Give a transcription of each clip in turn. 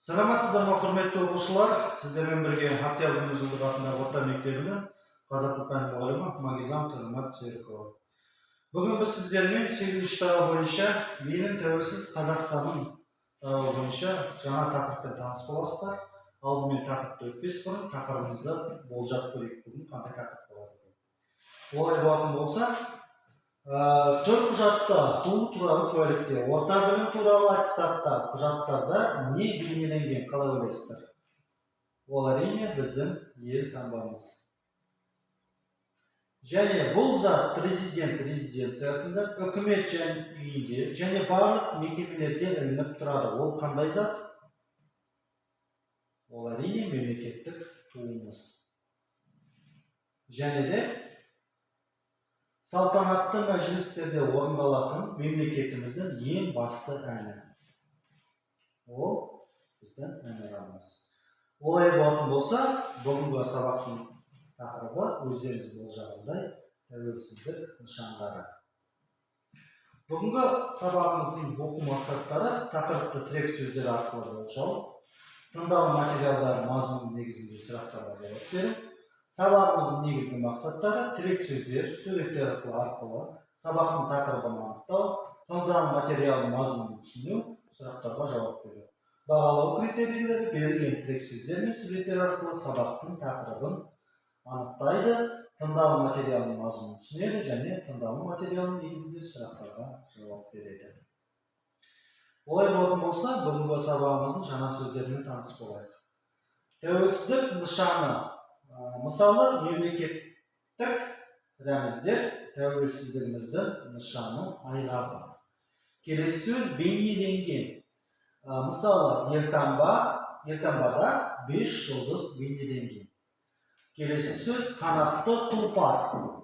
Саламатсыздар ма, құрметті оқушылар! Сіздермен бірге Октябрь мыңжылдық атындағы орта мектебінің қазақ тілі пәні мұғалімі Магизам Төремат Серікұлы. Бүгін біз сіздермен сегізінші тарау бойынша, «Менің тәуелсіз Қазақстаным» тарауы бойынша жаңа тақырыппен таныс боласыздар. Алдымен тақырыпты өтпес бұрын тақырыбымызды болжап көрейік, бүгін қандай тақырып болады екен. Олай болатын болса, төлқұжатта, туу туралы куәлікте, орта білім туралы аттестатта, құжаттарда не бейнеленген, қалай ойлайсыздар? Ол, әрине, біздің елтаңбамыз. Және бұл зат президент резиденциясында, үкімет және үйінде және барлық мекемелерде ілініп тұрады. Ол қандай зат? Ол, әрине, мемлекеттік туымыз. Және де салтанатты мәжілістерде орындалатын мемлекетіміздің ең басты әні, ол біздің Әнұранымыз. Олай болатын болса, бүгінгі сабақтың тақырыбы, өздеріңіз болжағандай, тәуелсіздік нышандары. Бүгінгі сабағымыздың оқу мақсаттары: тақырыпты тірек сөздер арқылы болжау, тыңдау материалдары мазмұны негізінде сұрақтарға жауап беру. Сабағымыздың негізгі мақсаттары: тірек сөздер, суреттер арқылы сабақтың тақырыбын анықтау, тыңдау материалының мазмұнын түсіну, сұрақтарға жауап беру. Бағалау критерийлері: берілген тірек сөздер мен суреттер арқылы сабақтың тақырыбын анықтайды, тыңдау материалының мазмұнын түсінеді және тыңдау материалының негізінде сұрақтарға жауап береді. Олай болатын болса, бүгінгі сабағымыздың жаңа сөздерімен таныс болайық. Тәуелсіздік нышаны. Мысалы, мемлекеттік рәміздер — тәуелсіздігіміздің нышаны, айғағы. Келесі сөз — бейнеленген. Мысалы, елтаңбада бес жұлдыз бейнеленген. Келесі сөз — қанатты тұлпар.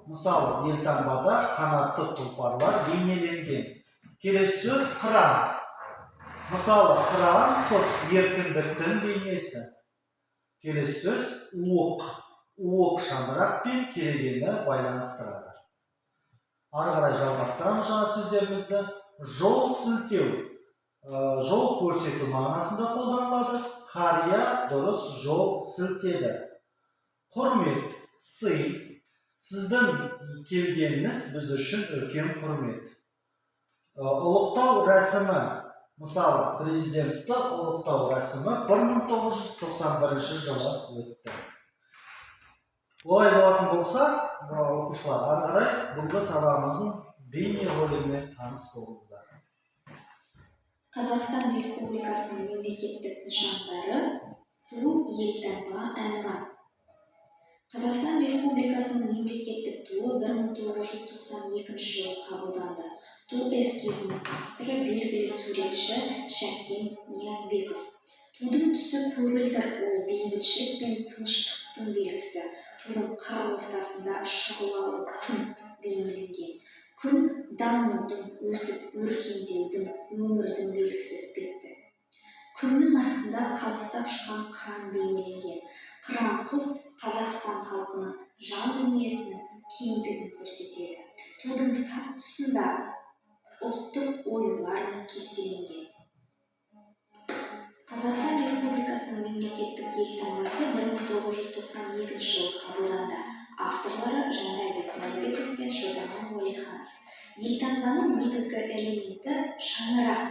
Мысалы, елтаңбада қанатты тұлпарлар бейнеленген. Келесі сөз — қыран. Мысалы, қыран құс — еркіндіктің бейнесі. Келесі сөз — уық. Уық шаңырақ пен керегені байланыстырады. Ары қарай жалғастырамыз жаңа сөздерімізді. Жол сілтеу. Жол көрсету мағынасында қолданылады. Қария дұрыс жол сілтеді. Құрмет, сый. Сіздің келгеніңіз біз үшін үлкен құрмет. Ұлықтау рәсімі. Мысалы, президентті ұлықтау рәсімі 1991 жылы өтті. Олай болатын болса, оқушылар, ары қарай бүгінгі сабағымыздың бейнеролигімен таныс болыңыздар. Қазақстан Республикасының мемлекеттік нышандары: ту, елтаңба, Әнұран. Қазақстан Республикасының мемлекеттік туы 1992 жылы қабылданды. Ту эскизінің авторы — белгілі суретші Шәкен Ниязбеков. Тудың түсі көгілдір, ол бейбітшілік пен тыныштықтың белгісі. Тудың қақ ортасында шұғылалы күн бейнеленген. Күн — дамудың, өсіп өркендеудің, өмірдің белгісі іспетті. Күннің астында қалықтап ұшқан қыран бейнеленген. Қыран құс Қазақстан халқының жан дүниесінің кеңдігін көрсетеді. Тудың сап тұсында ұлттық оюлармен кестеленген. Қазақстан Республикасының мемлекеттік елтаңбасы 1992 жылы қабылданды. Авторлары — Жандарбек Мәлібеков пен Шодаман Уәлиханов. Елтаңбаның негізгі элементі — шаңырақ.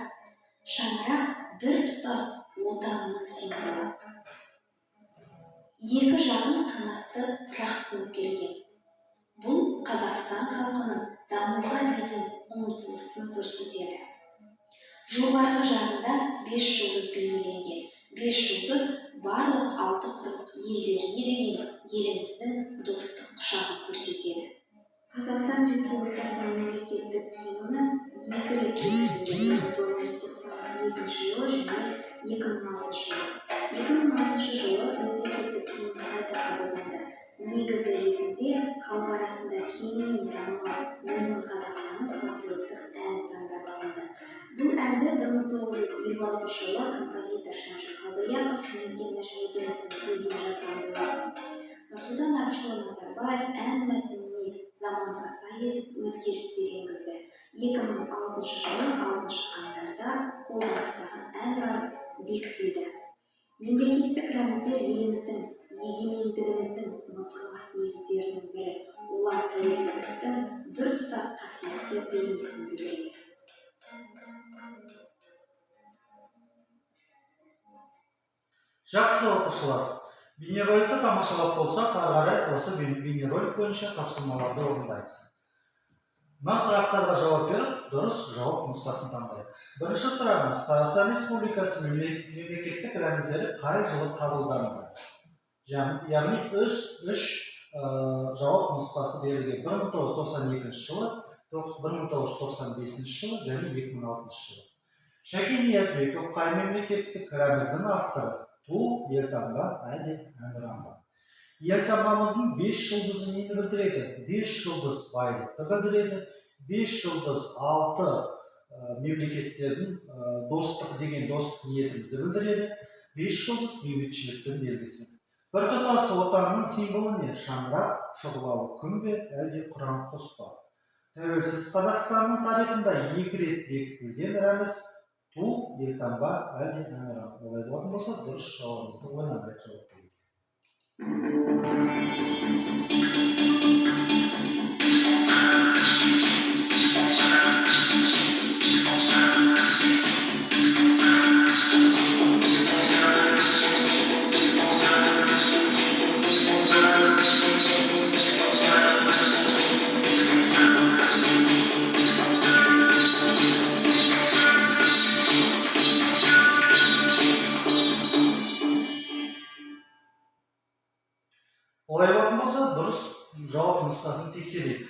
Шаңырақ — біртұтас отанның символы. Екі жағын қанатты пырақ көмкерген. Бұл Қазақстан халқының дамуға деген ұмтылысын көрсетеді. Жоғарғы жағында бес жұлдыз бейнеленген. Бес жұлдыз барлық алты құрлық елдеріне деген еліміздің достық құшағын көрсетеді. Қазақстан Республикасының мемлекеттік гимні екі рет бекітілген: 1992 жылы және 2006 жылы. 2006 жылы мемлекеттік гимн қайта қабылданды. Негізі ретінде халық арасында кеңінен танымал «Менің Қазақстаным» патриоттық әні таңдап алынды. Бұл әнді 1956 жылы композитор Шәмші Қалдаяқов Жұмекен Нәжімеденовтің сөзіне жазған болатын. Нұрсұлтан Әбішұлы Назарбаев ән мәтініне заманға сай етіп өзгерістер енгізді. 2006 жылы 6 қаңтарда қолданыстағы Әнұран бекітілді. рәміздер еліміздің, егемендігіміздің мызғымас негіздерінің бірі. Олар тәуелсіздіктің біртұтас қасиетті бейнесін білдіреді. Жақсы, оқушылар, бейнероликті тамашалап болсақ, ары қарай осы бейнеролик бойынша тапсырмаларды орындайық. Мына сұрақтарға жауап беріп, дұрыс жауап нұсқасын таңдайық. Бірінші сұрағымыз: Қазақстан Республикасы мемлекеттік рәміздері қай жылы қабылданды? Яғни үш жауап нұсқасы берілген: 1992 жылы, 1995 жылы және 2006 жылы. Шәкен Ниязбеков қай мемлекеттік рәміздің авторы? Ту, елтаңба әлде әнұран ба? Елтаңбамыздың бес жұлдызы нені білдіреді? Бес жұлдыз байлықты білдіреді, бес жұлдыз алты мемлекеттердің достық деген достық ниетімізді білдіреді, бес жұлдыз бейбітшіліктің белгісі. Біртұтас отанның символы не? Шаңырақ, шұғылалы күн бе, әлде қыран құс па? Тәуелсіз Қазақстанның тарихында екі рет бекітілген рәміз: ту, елтаңба әлде әнұран? Олай болатын болса, дұрыс жауабымызды ойланайық, жауап берейік. Олай болатын болса, дұрыс жауап нұсқасын тексерейік.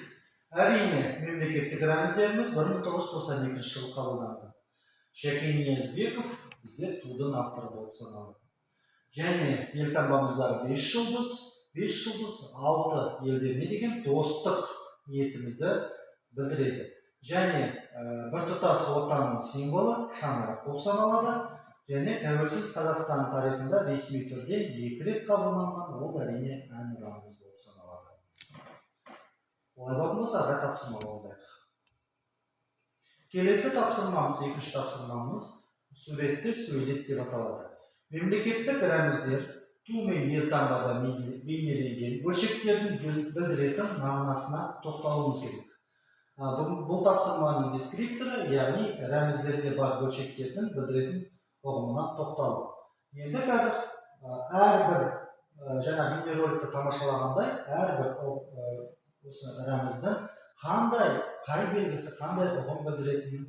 Әрине, мемлекеттік рәміздеріміз 1992 жылы қабылданды. Шәкен Ниязбеков бізде тудың авторы болып саналады. Және елтаңбамыздағы бес жұлдыз, бес жұлдыз алты елдеріне деген достық ниетімізді білдіреді. Және біртұтас отанның символы шаңырақ болып саналады. Және тәуелсіз Қазақстан тарихында ресми түрде екі рет қабылданған, ол әрине әнұранымыз болып саналады. Олай болатын болса, ары қарай тапсырма орындайық. Келесі тапсырмамыз, екінші тапсырмамыз суретті сөйлет деп аталады. Мемлекеттік рәміздер ту мен елтаңбада бейнеленген бөлшектердің білдіретін мағынасына тоқталуымыз керек. Бұл тапсырманың дескрипторы, яғни рәміздерде бар бөлшектердің білдіретін ұғымына тоқталу. Енді қазір әрбір жаңа бейнероликті тамашалағандай, әрбір осы рәміздің қандай, қай белгісі қандай ұғым білдіретінін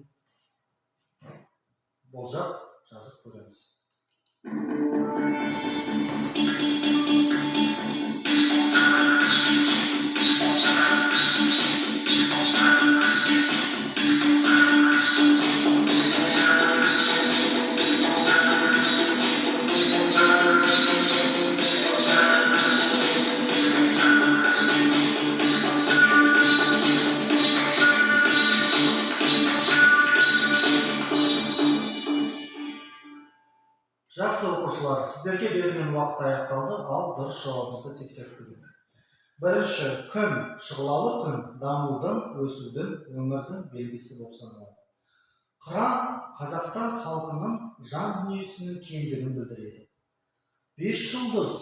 болжап жазып көреміз. Жақсы, оқушылар, сіздерге берілген уақыт аяқталды, ал дұрыс жауабымызды тексеріп көрейік. Бірінші: күн, шұғылалы күн дамудың, өсудің, өмірдің белгісі болып саналады. Қыран Қазақстан халқының жан дүниесінің кеңдігін білдіреді. Бес жұлдыз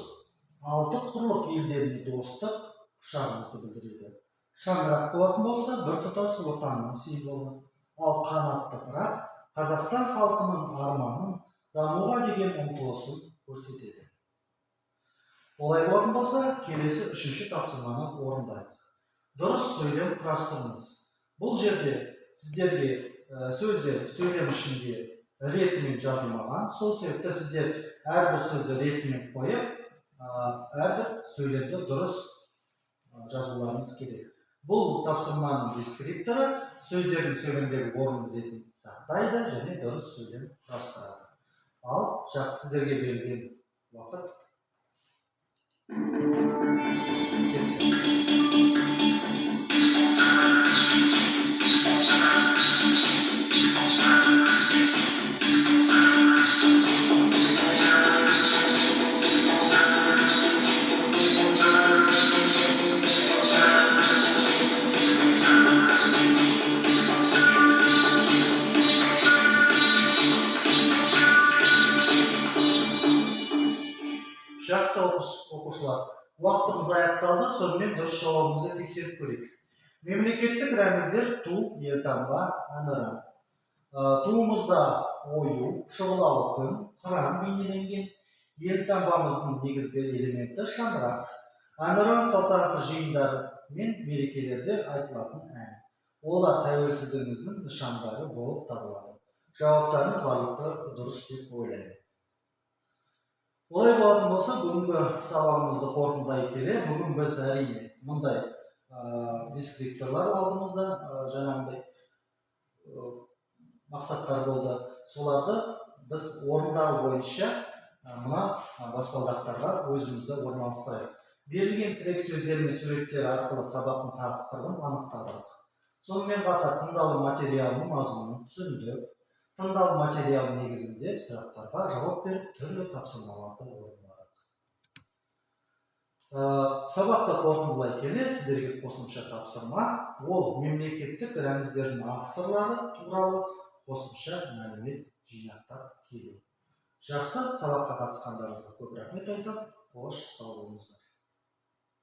алты құрлық елдеріне достық құшағымызды білдіреді. Шаңырақ болатын болса, біртұтас отанның символы. Ал қанатты пырақ Қазақстан халқының арманын, дамуға деген ұмтылысын көрсетеді. Олай болатын болса, келесі үшінші тапсырманы орындайық. Дұрыс сөйлем құрастырыңыз. Бұл жерде сіздерге сөздер сөйлем ішінде ретімен жазылмаған. Сол себепті сіздер әрбір сөзді ретімен қойып, әрбір сөйлемді дұрыс жазуларыңыз керек. Бұл тапсырманың дескрипторы сөздердің сөйлемдегі орын ретін сақтайды және дұрыс сөйлем құрастырады. Ал жақсы, сіздерге берілген уақыт кетті. Жақсы, оқушылар, уақытымыз аяқталды. Сонымен, дұрыс жауабымызды тексеріп көрейік. Мемлекеттік рәміздер: ту, елтаңба, әнұран. Туымызда ою, шұғылалы күн, қыран бейнеленген. Елтаңбамыздың негізгі элементі — шаңырақ. Әнұран — салтанатты жиындар мен мерекелерде айтылатын ән. Олар тәуелсіздігіміздің нышандары болып табылады. Жауаптарыңыз барлығы дұрыс деп ойлаймын. Олай болатын болса, бүгінгі сабағымызды қорытындылай келе, бүгін біз, әрине, мындай дескрипторлар алдымызда, жаңағындай мақсаттар болды. Соларды біз орындау бойынша мына баспалдақтарға өзімізді орналастырайық. Берілген тірек сөздер мен суреттер арқылы сабақтың тақырыбын анықтадық. Сонымен қатар тыңдалым материалының мазмұнын түсіндік. Тыңдалым материалы негізінде сұрақтарға жауап беріп, түрлі тапсырмаларды орындадық. Сабақты қорытындылай келе, сіздерге қосымша тапсырма: ол мемлекеттік рәміздердің авторлары туралы қосымша мәлімет жинақтап келу. Жақсы, сабаққа қатысқандарыңызға көп рахмет айтамын. Қош, сау болыңыздар.